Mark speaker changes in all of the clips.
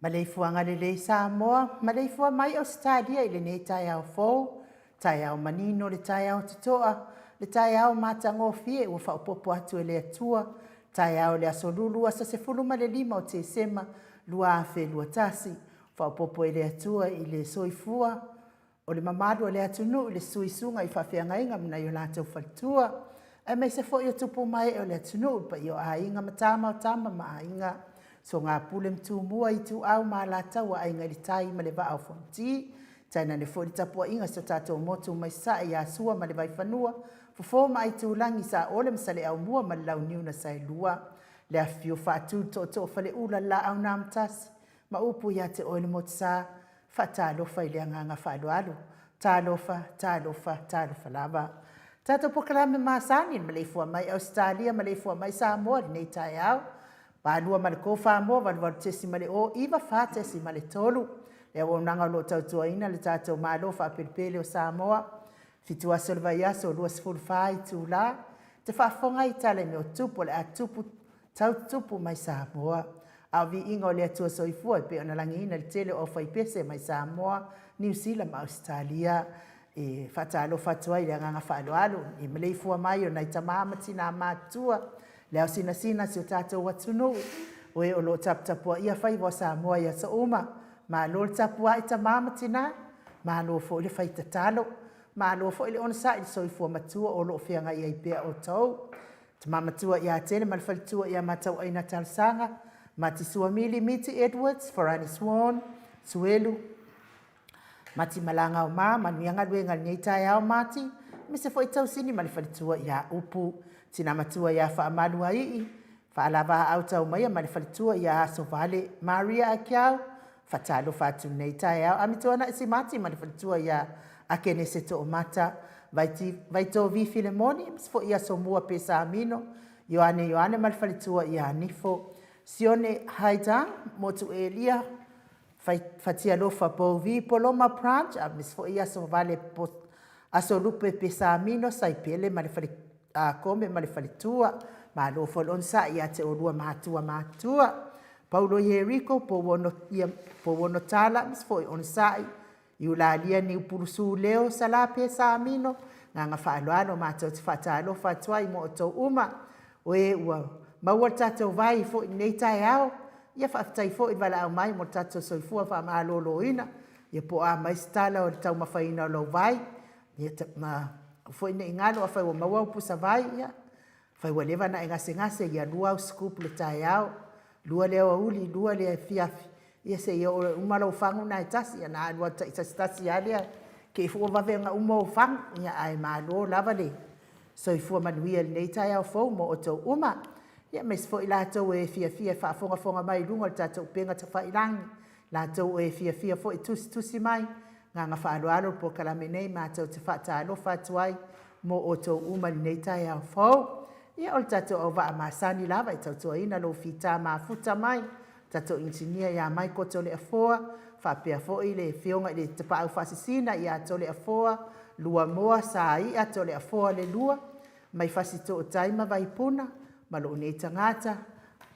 Speaker 1: Maleifuaga lelei Samoa, maleifua mai Ausetalia i lenei taeao fou, taeao manino le taeao totoa, le taeao matagofie ua faaopoopo atu e le Atua, taeao o le Aso Lulu aso 15 o Tesema 2021, faaopoopo e le Atua i le soifua o le mamalu o le atunuu i le suisuga i faafeagaiga ma nai o latou faletua, aemaise foi o tupu ma ee o le atunuu, le paia o aiga ma tama o tama ma aiga, soga pule ma tumua, ituau ma alataua, aiga i le tai ma le vaa o Fonoti, tainane foi le tapuaiga a si o tatou motu mai Sasae ia Sua ma le Vaifanua, Fofo ma Aitulagi, Saole ma Saleaaumua ma le Launiu na Saelua, le afifio faatu le tootoo o Faleula, le Laau na Amotasi, ma upu ia te oe le Motusa, Faatalofa i le agaga faaaloalo. Talofa, talofa, talofa lava. Tatou polokalame masani le maleifua mai Ausetalia, maleifua mai Samoa i lenei taeao. 8 ma le 4 88.0 94.3 le auaunaga o lo o tautuaina le tatou Malo faapelepele o Samoa. 7 aso o le vaiaso, 24 itula. Te faafofoga i tala i mea o tupu o le a tupu tau tupu mai Samoa. A o viiga o le Atua Soifua e pei ona lagiina i le tele o aufaipese mai Samoa, Niu Sila ma Ausetalia. E faatalofa atu ai i le agaga faaaloalo i le maleifua mai o nai tama ma tina matutua, le ao sinasina o si o tatou atunuu, o e o lo o taputapuaia faiva o Samoa i aso uma. Malo le tapuai tama ma tina, malo foi le fai tatalo, malo foi le onosai i le soifua matua o lo o feagai ai pea outou. Tama matua ia Tele ma le faletua ia Matauaina Talosaga, Mati Suamili Miti Edwards, Farani Swan, Suelu, Mati Malagaoma, manuia galuega i lenei taeao Mati, aemaise foi Tausini ma le faletua ia Upu, Tina matua ia Faamaluaii, Faalava Taumaia ma le faletua ia Asovale, Maria Akiau, Fatalofa atu lenei taeao Amituanai Simati ma le faletua ia Akenese Toomata, Vaiti, Vaitovi Filemoni, aemaise foi ia Somua Pesamino, Ioane Ioane ma le faletua ia Nifo, Sione Haidang, Motu Elia, Fatialofa Bovi, Poloma Branch, aemaise foi ia Asovale Asolupe Pesamino, Saipele ma le fale Kome ma le faletua. Malo foi le onosai ia te oulua matua matutua. Paulo Ieriko, Pouono Tala, aemaise foi onosai, Iulalia Niupulusu Leo, Sala Pesamino, Agaga faaaloalo matou te faatalofa atu ai mo outou uma. O e ua maua le tatou vai foi i lenei taeao, ia faafetai foi le valaau mai mo le tatou soifua faamaloloina. Ia po o a mai se tala o le taumafaina o lou vai, ia ma aua foi ne i galo afai ua maua au pusa vai, ia afai ua leva ona e gasegase, ia 2 au scoop i le taeao, 2 le aoauli, 2 le afiafi, ia seia oo ina uma lou fagu lena e tasi, ia ona alu atu taitasi tasi lava lea, te i foi ua vave ona uma ou fagu. Ia ae malo lava le soifua manuia i lenei taeao fou mo outou uma. Ia aemaise foi i latou e fiafia e faafogafoga mai i luga o le tatou upega tafailagi, latou e fiafia foi e tusitusi mai, agaga faaaloalo le polokalame nei matou te faatalofa atu ai mo outou uma i lenei taeao fou. Ia o le tatou auvaa masani lava e tautuaina lou fita mafuta mai, tatou inisinia ia Michael Toleafoa, faapea foi le Afioga i le Tapaau Faasisina ia Toleafoa Luamoa Sai'a Toleafoa Lelua, mai Fasitootai ma Vaipuna, ma lou nei tagata,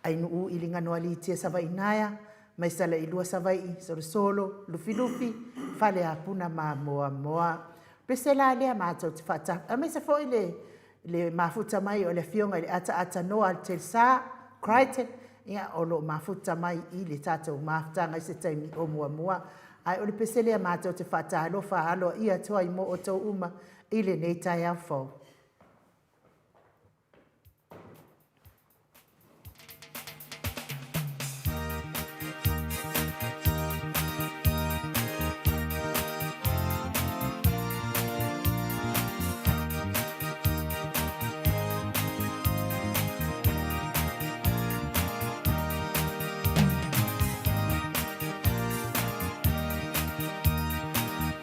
Speaker 1: Ainuu Iliganoaliitia Savainaea, mai Salailua Savai'i, Solosolo, Lufilufi, Faleapuna ma Moamoa. Pese la lea matou te faata, aemaise foi le le mafuta mai o le afioga i le ataatanoa a le Telsa, Crichton, ia, o lo o mafuta mai i le tatou mafutaga i se taimi o muamua. Ae o le pese lea matou te faatalofa aloaia atu ai mo outou uma i lenei taeao fou.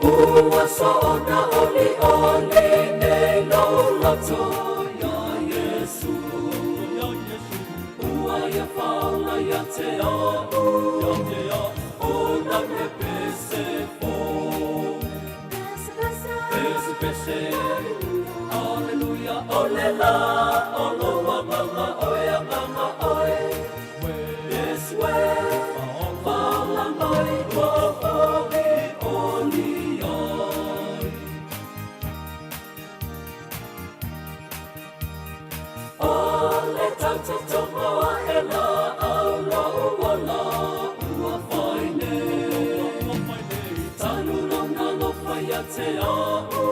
Speaker 2: Ua soona olioli nei lou loto iā Iesu. Ua ia faola ia te a'u, o na me pese fo. Pese pese, aleluia, o le la o lou agaga oe, agaga oe. Iesu e, faola mai ua olioli ai. O le tautotogo aʻela au lou ola ua fai nei. Talu lona alofa ia te a'u,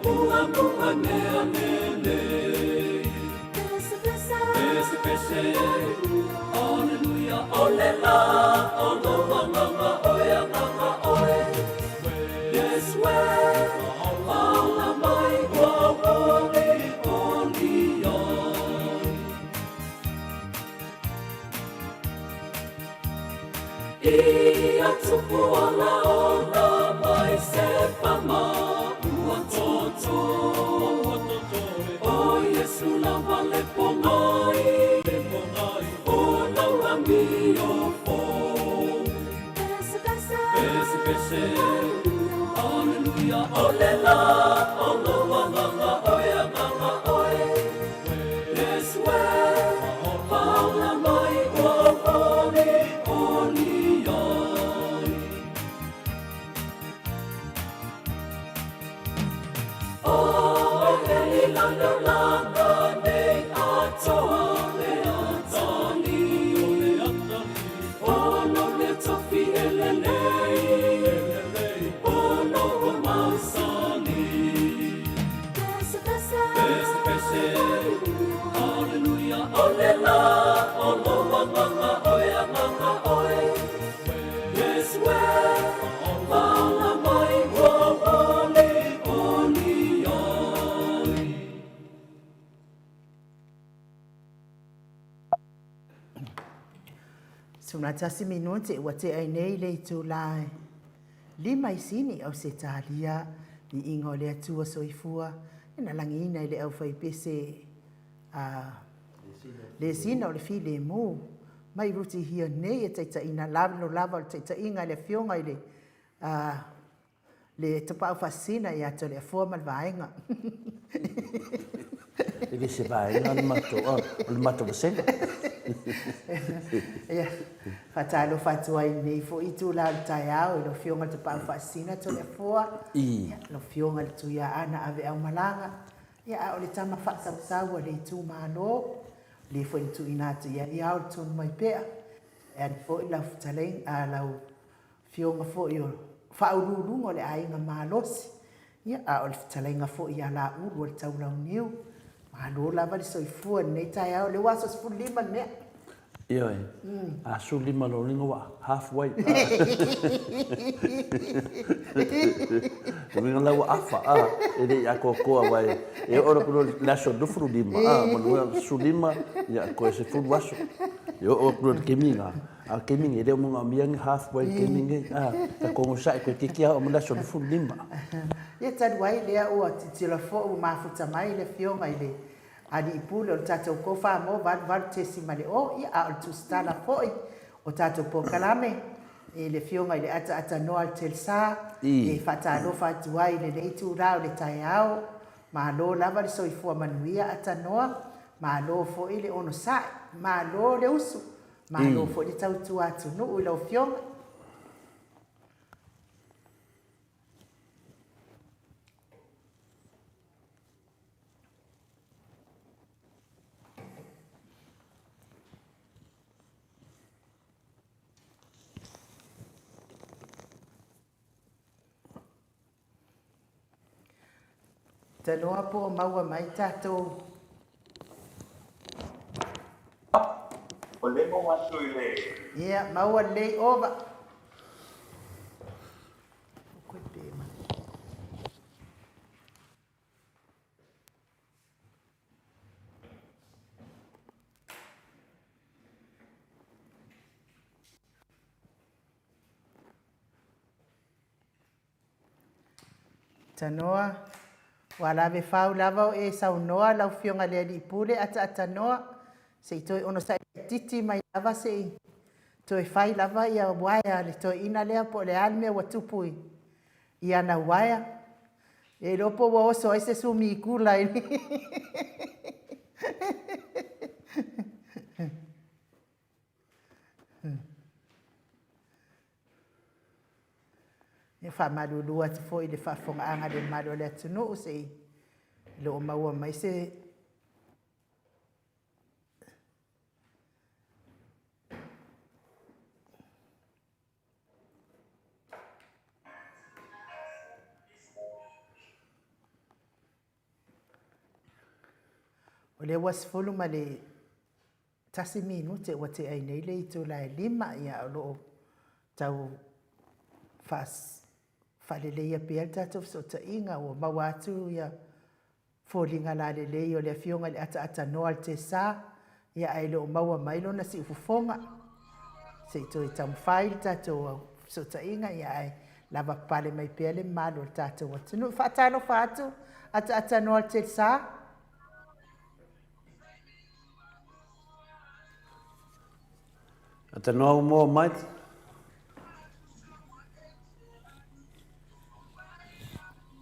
Speaker 2: ua mua mea lelei. Pese pese, aleluia, o le la o lou agaga oe, agaga oe. Iesu e, faola mai ua olioli ai. Ia tupu ala ola mai se pama ua toto. O Iesu lava le pongai, o lau amio fo. Pese pese, aleluia, o le la o lou agaga oe, agaga oe. Iesu e, faola mai ua
Speaker 1: 11 minute ua tea ai nei le itula e lima i Sini, Ausetalia, viiga o le Atua Soifua e na lagiina i le aufaipese a le sina o le filemu mai rutihia nei e taitaiina lalo lava o le taitaiga a le Afioga i le le Tapaau Faasisina ia Toleafoa ma le Vaega.
Speaker 3: E le se vaega le matou, o le matou vasega.
Speaker 1: Ia, faatalofa atu ai i lenei foi itula o le taeao i lau Afioga i le Tapaau Faasisina Toleafoa, lau Afioga i le Tuiaana Aveaumalaga, ia a o le tama faatautau a le itumalo, o le foi na tuuina atu i ai ao le tonu mai pea, e alu foi lau fetalaiga, lau Afioga foi o Faauluuluga o le Aiga Malosi, ia, a o le fetalaiga foi ia Laulu o le Taulauniu. Malo lava le soifua i lenei taeao, o lea ua aso 15 le mea.
Speaker 3: Ioe, a 15 lona uiga ua half way. Lona uiga la ua afa, a, e le i atoatoa aua e oo atu loa i le aso 25, a, lona uiga 15, ia toe 10 aso. E oo atu loa i le taimi lena, A o le taimi lenei, e le o manaomia ni half way i le taimi lenei. A, tatou onosai toeitiiti lava oo mai le aso 15.
Speaker 1: Ia talu ai lea ua tilotilo foi ua mafuta mai le Afioga i le Alii Pule o le tatou Kofa mo 88.0, ia a o le tusitala foi o tatou polokalame i le Afioga i le Ataatatanoa o le Telsa, e faatalofa atu ai i lenei itula o le taeao. Malo lava le soifua manuia Atanoa, malo foi le onosai, malo le usu, Malo foi le tautua atunuu i lau Afioga. Tanoa po o maua mai tatou.
Speaker 4: O le maua atu i le.
Speaker 1: Ia, maua lelei ova. Tanoa, ua lave fau lava o e saunoa lau Afioga i le Alii Pule ataatanoa, se i toe onosai laitiiti mai lava se i toe fai lava ia uaea a le toeaina lea po o le a le mea ua tupu i ana uaea. E iloa po ua oso ai se sumi kula i E faamalulu atu foi i le faafofogaaga a le mamalu o le atunuu se i le o maua mai se O lea ua 11 minute ua tea ai nei le itula e 5, ia o lo o tau faaleleia pea le tatou fesootaiga, ua maua atu ia foliga lalelei o le Afioga i le Ataatanoa o le Tesa, ia ae le o maua mai lona siufofoga. Se i toe taumafai le tatou fesootaiga, ia ae lavapapale mai pea le mamalu o le tatou atunuu. Faatalofa atu Ataatanoa o le Tesa.
Speaker 3: Atanoa ua maua mai.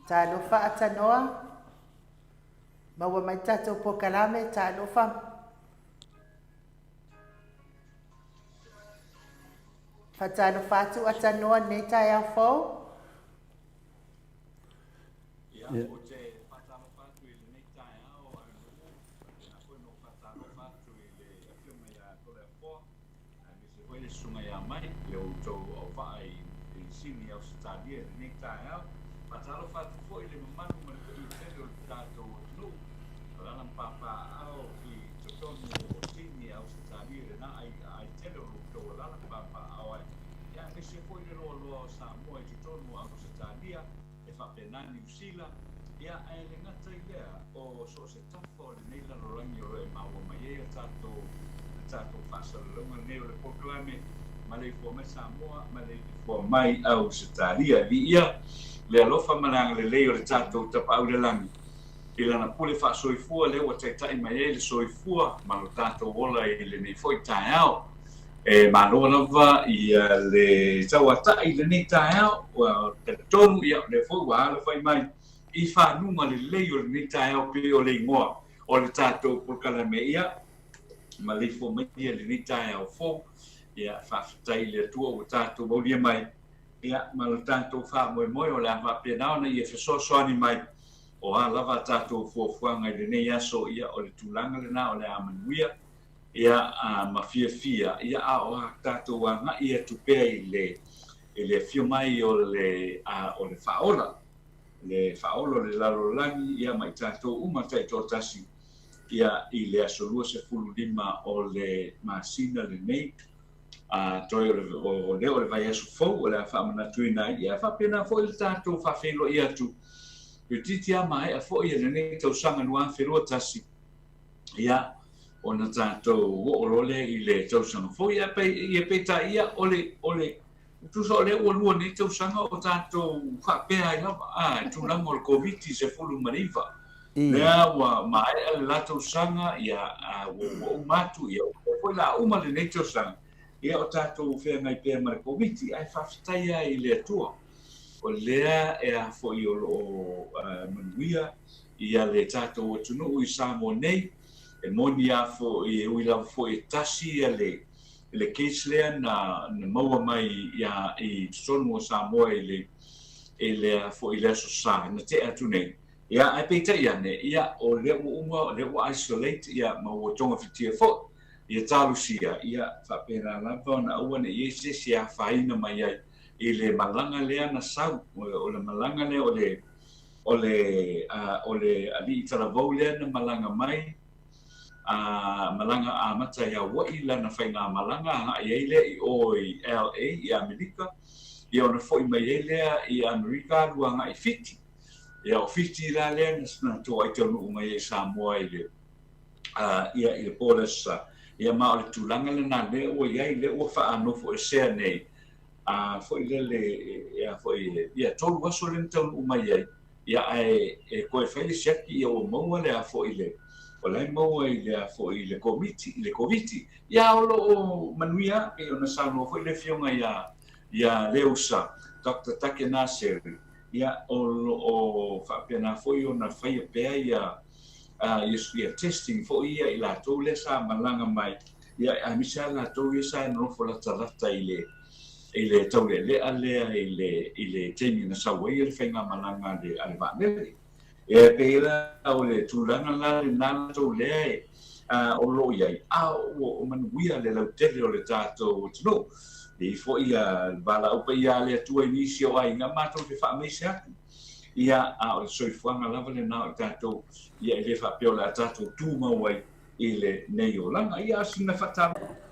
Speaker 1: Talofa Atanoa. Maua mai tatou polokalame, talofa. Faatalofa atu Atanoa lenei taeao fou.
Speaker 4: Ia, ou te Sydney, Ausetalia i lenei taeao. Faatalofa atu foi i le mamalu ma le paia tele o le tatou atunuu, alaala ma papaaao i totonu o Sydney, Ausetalia i lena aai tele o lo outou alaala ma papaaao ai, ia aemaise foi le loaloa o Samoa i totonu o Ausetalia, e faapena Niu Sila, ia ae le gata i lea, o so o se tafa o lenei lalolagi o lo o e maua mai ai a tatou, le tatou faasalalauga lenei o le polokalame Maleifua Mai Samoa, Maleifua Mai Ausetalia. Viia le alofa ma le agalelei o le tatou Tapaau i le Lagi i Lana pule faasoifua lea ua taitai mai ai le soifua ma lo tatou ola i lenei foi taeao. E malo lava ia le tauatai i lenei taeao, ua talitonu ia o lea foi ua alafai mai i fanuga lelei o lenei taeao pei o le igoa o le tatou polokalame ia maleifua mai ia lenei taeao fou. Ia faafetai i le Atua ua tatou aulia mai ia ma lo tatou faamoemoe o le a faapena ona ia fesoasoani mai o a lava a tatou fuafuaga i lenei aso ia o le tulaga lena o le a manuia ia ma fiafia ia a o a tatou agai atu pea i le i le afio mai o le a o le Faaola le Faaola o le lalolagi ia ma i tatou uma taitoatasi ia i le aso 25 o le masina lenei a toe o le o lea o le vaiaso fou o le a faamanatuina ai ia faapena foi le tatou faafeiloai atu toeitiiti lava maea foi lenei tausaga 2021 ia ona tatou oo loa lea i le tausaga fou. Ia, pe, ia peitai ia, o le, o le, tusa o lea ua lua nei tausaga o tatou faapea ai lava, a, i tulaga o le Koviti-19. Lea ua maea le la tausaga, ia, a, ua, ua uma atu, ia, ua foi la uma lenei tausaga, ia, o tatou feagai pea ma le Koviti, ae faafetai lava i le Atua. O lea e a foi o lo o manuia ia le tatou atunuu i Samoa nei, e moni a foi, e ui lava foi e tasi ia le le case lea na na maua mai ia i totonu o Samoa i le i le a foi i le Aso Sa na tea atu nei, ia ae peitai ane, ia o lea ua uma, o lea ua isolate ia ma ua togafitia foi ia talosia, ia faapena lava ona aua ne i i ai se isi e afaina mai ai i le malaga lea na sau, o le malaga lea o le O le, o le alii talavou lea na malaga mai, a malaga amata i Hawaii lana faigamalaga agai ai lea i o i LA i Amerika, ia ona foi mai ai lea i Amerika alu agai i Fiti. Ia o Fiti la lea na toai taunuu mai ai i Samoa i le, ia i le Borders, ia ma o le tulaga lena lea ua i ai, lea ua faanofoesea nei a foi lele e a foi ia 3 aso lea na taunuu mai ai ia ae e toe fai le siaki ia ua maua le a foi le o la e maua i le a foi i le komiti i le Koviti ia o lo o manuia pei ona saunoa foi le afioga ia ia Leusa Doctor Take Naseri ia o lo o faapena foi ona faia pea ia ia, ia testing foi ia i latou lea sa malaga mai Ia, aemaise lava latou ia sa nonofo latalata i le i le taulealea lea i le i le taimi na sau ai le faigamalaga a le a le vaalele. Ia, e pei la o le tulaga la lena latou lea e o lo o i ai, a ua manuia le lautele o le tatou atunuu. E i ai foi le valaau paia a le Atua i nisi o aiga, matou te faamaise atu. Ia, a o le soifuaga lava lena o i tatou, ia e le faapea o le a tatou tumau ai i lenei olaga. Ia, o sina faatalofa.